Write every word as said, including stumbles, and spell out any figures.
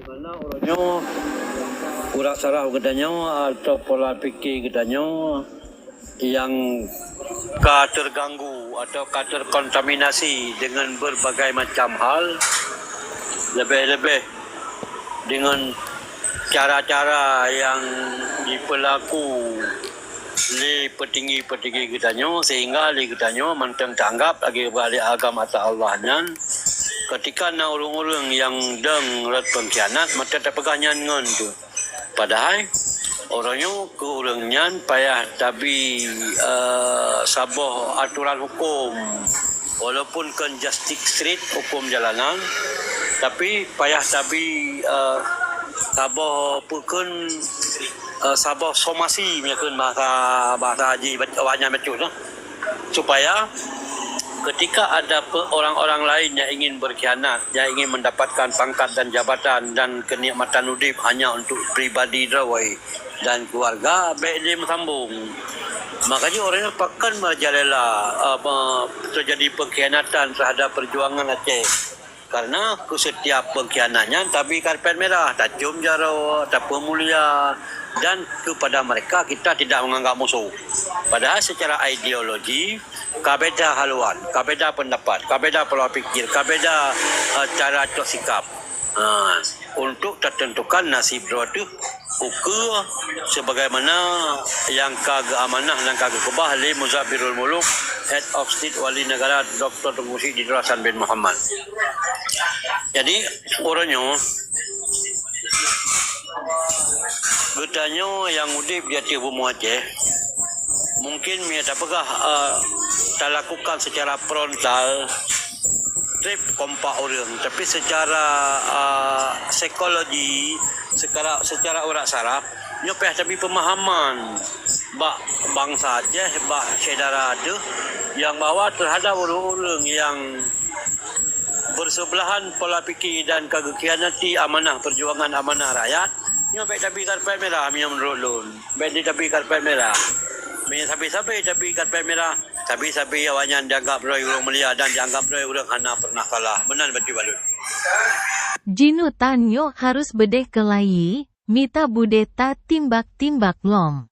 Nyoe, urat saraf geutanyoe atau pola pikir geutanyoe nyang ka terganggu atau ka terkontaminasi dengan berbagai macam hal, lebih-lebih dengan cara-cara yang diperlaku lé peutinggi-peutinggi geutanyoe, sehingga lé geutanyoe mantong taanggap lagée bak lé agam ata Allah nyan, ketika na ureuëng-ureuëng nyang dong rot pengkhianat, mantong tapeugah nyan ngon tu. Padahai, ureuëng nyoe keu ureuëng nyan payah tabi, eh, saboh aturan hukum. Walaupun kon justice street, hukum jalanan, tapi payah tabi, eh, saboh peukon, eh, saboh somasi, meunyoe bahasa, bahasa jih awaknyan bacut lah. Supaya ketika ada pe-, orang-orang lain yang ingin berkhianat, yang ingin mendapatkan pangkat dan jabatan dan kenikmatan udip hanya untuk pribadi droe dan keluarga, baik dia meusambung. Makanya orang yang pakon merajalela, eh, me-, terjadi pengkhianatan terhadap perjuangan Aceh. Karena keu setiap pengkhianat nyan tabi karpet merah, tacom jaroe, tapeumulia, dan kepada mereka kita tidak menganggap musuh. Padahal secara ideologi, ka beda haluan, ka beda pendapat, ka beda pola pikir, ka beda, eh, cara cok sikap. Ha, untuk tatentukan nasib droe teuh ukeue sebagaimana nyang ka geuamanah dan ka geukeubah lé Muzabbirul Muluk, Head of State Wali Negara Doktor Teungku Chik Didro Hasan bin Muhammad. Jadi, uroe nyoe, geutanyoe nyang udeb di ateueh bumoe Aceh, mungkin meunyoe tapeugah, eh, talakukan secara frontal, treb kompak ureuëng, tapi secara, ah, psikologi, secara, secara urat saraf, nyoe payah tabi pemahaman bak bansa Aceh, bak syedara teuh, nyang bahwa terhadap ureuëng-ureuëng nyang bersebelahan pola pikir dan ka geukhianati amanah perjuangan amanah rakyat, nyoe baik tabi karpet merah meunyoe menurut lôn. Baik tabi karpet merah. Meunyoe sabe-sabe tabi karpet merah, sabe-sabe awaknyan dianggap droe ureuëng mulia dan dianggap droe ureuëng hana pernah salah. Meunan bacut balut. Jinutan nyoe harus beudeh keulayi, mita budeh ta timbak-timbak lom.